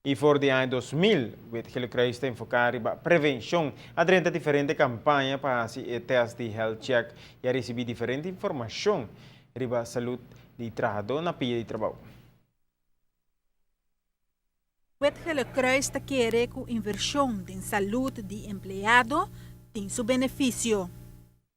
Y for di aña 2000, Wit Gele Kruis ta enfoca riba prevencion. A drenta diferente campaña pa haci e test di health check y a ricibi diferente informacion riba salud di trahador na pia di trabou. Wit Gele Kruis ta kere cu inversion den salud di empleado tin su beneficio.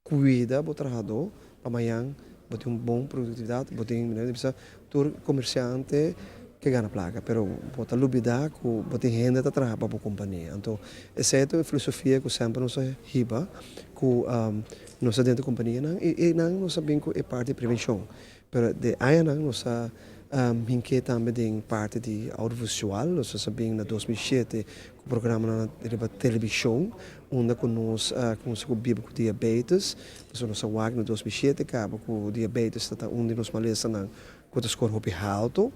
Cuida bo trahador pa mañan bo tin un bon productividad, bo tin, mi ta bisa tur comerciante ke gana placa, pero bo ta lubida cu bo tin hende ta traha pa bo compania. Anto esey ta e filosofia cu semper nos a hiba cu nos ta dentro companianan y eynan nos a bin cu e parti di prevencion. Pero de añanan nos a hink'é tambe den parti di audiovisual. Nos a bin na 2007 ku programanan riba televishon unda ku nos a kuminsá ku biba ku diabetes. Pasobra nos a wak na 2007 kaba ku diabetes ta ta un di nos malesanan ku ta skor hopi haltu.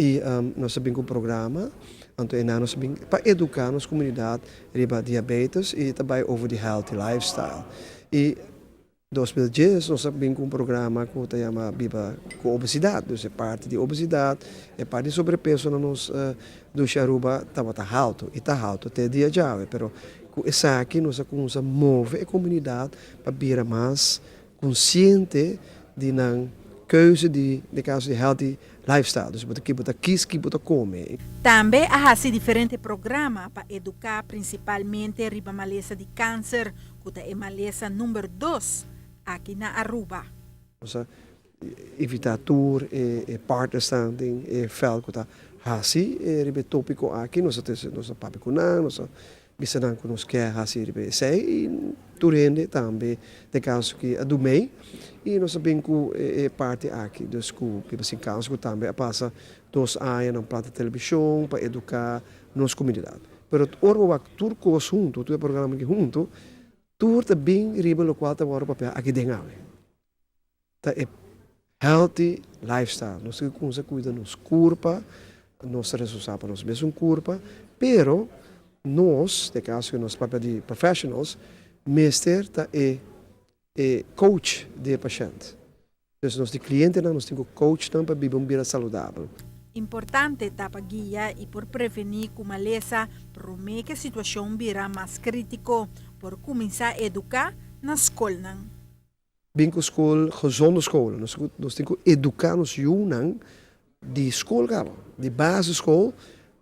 I nos a bin ku un programa, anto einan nos a bin pa eduká nos komunidat riba diabetes i ta bai over di healthy lifestyle. I 2010 nos a bin ku un programa ku ta yama Biba ku Obesidad. Dus e parti di obesidad, e parti di sobrepeso na nos dushi Aruba tabata haltu i ta haltu te dia djawe. Pero ku esaki nos a kuminsá move e komunidat pa bira mas konsiente di nan keuze di, den kaso di healthy lifestyle. Dus bo ta ki bo ta kis ki bo ta kome. Tambe a hasi diferente programa pa eduká prinsipalmente riba malesa di kanser cu ta e malesa number dos aki na Aruba. Nos a invita tur e partnersnan den e veld cu ta haci riba e topico aki. Nos a trece, nos a papia cu nan, nos a bisa nan cu nos kier haci riba esey y tur hende tambe den caso ki a dumey y nos a bin cu e parti aki. Dus cu Biba Sin Cancer cu tambe a pasa 2 aña na un planta television pa educa nos comunidad. Pero ora bo wak tur kos huntu, tur e programa aki huntu, tur ta bin riba lokual ta wòrdu papia aki den awe. Ta e healthy lifestyle. Nos tin ku kuminsá kuida nos kurpa, nos ta responsabel pa nos mesun kurpa, pero nos, den kaso ku nos papia di professionals, mester ta e e coach di e pashènt. Dus nos di klientenan nos tin ku coach nan pa biba un bida saludabel. Importante ta pa guia i por prevení ku malesa promé ku e situashon bira mas krítiko. Por kuminsá eduká na skolnan. Bin ku skol, gezonde scholen. Nos nos tin ku eduká nos yunan di skol kaba, di basisschool.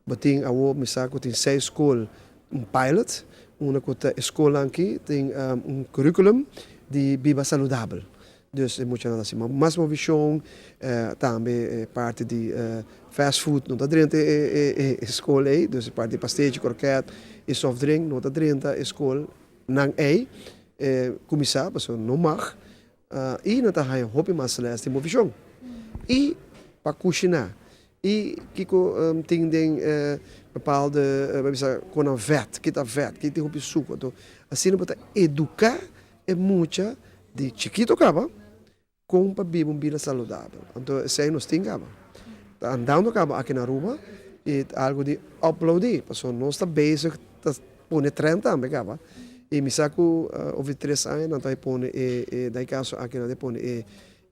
Bo tin awor mi sa ku tin seis skol un pilot, unda ku ta e skolnan aki tin un curriculum di biba saludabel. Dus e muchanan ta hasi mas movishon, tambe e parti di fast food no ta drenta e skol ei, dus e parti di pastechi, kroket i soft drink no ta drenta e skolnan ei. Kuminsá pasobra no mag i nan ta haña hopi mas lès di movishon i pa kushiná i kiko tin den bepaalde bo bisa konan vèt, kita vèt, kita tin hopi suku. Anto asina bo ta eduká e mucha di chikito kaba kon pa biba un bida saludabel. Anto esei nos tin kaba. Ta andando kaba aki na Aruba i ta algu di aplaudí pasobra nos ta bezig ta pone trend tambe kaba i mi sa ku over di tres aña nan ta pone e den e kaso aki nan ta pone e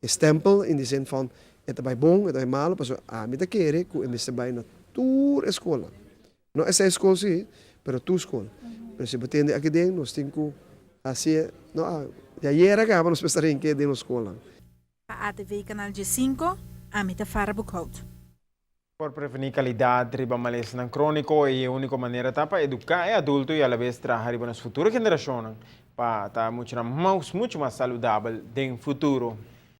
stempel in di zin van e ta bai bon e ta bai malo pasobra ami ta kere ku e mester bai na tur e skolnan. No esei skol si, pero tur skol. Pero si bo tende aki den, nos tin ku hasié, no a, di ayera kaba nos mester rink'é den nos skolnan. Pa ATV Canal 15, ami ta Farah Boekhout. Por prevení kalidat riba malesanan króniko i e úniko manera ta pa eduká e adulto i alabes traha riba nos futuro generashonnan pa ta muchanan muchu mas saludabel den futuro.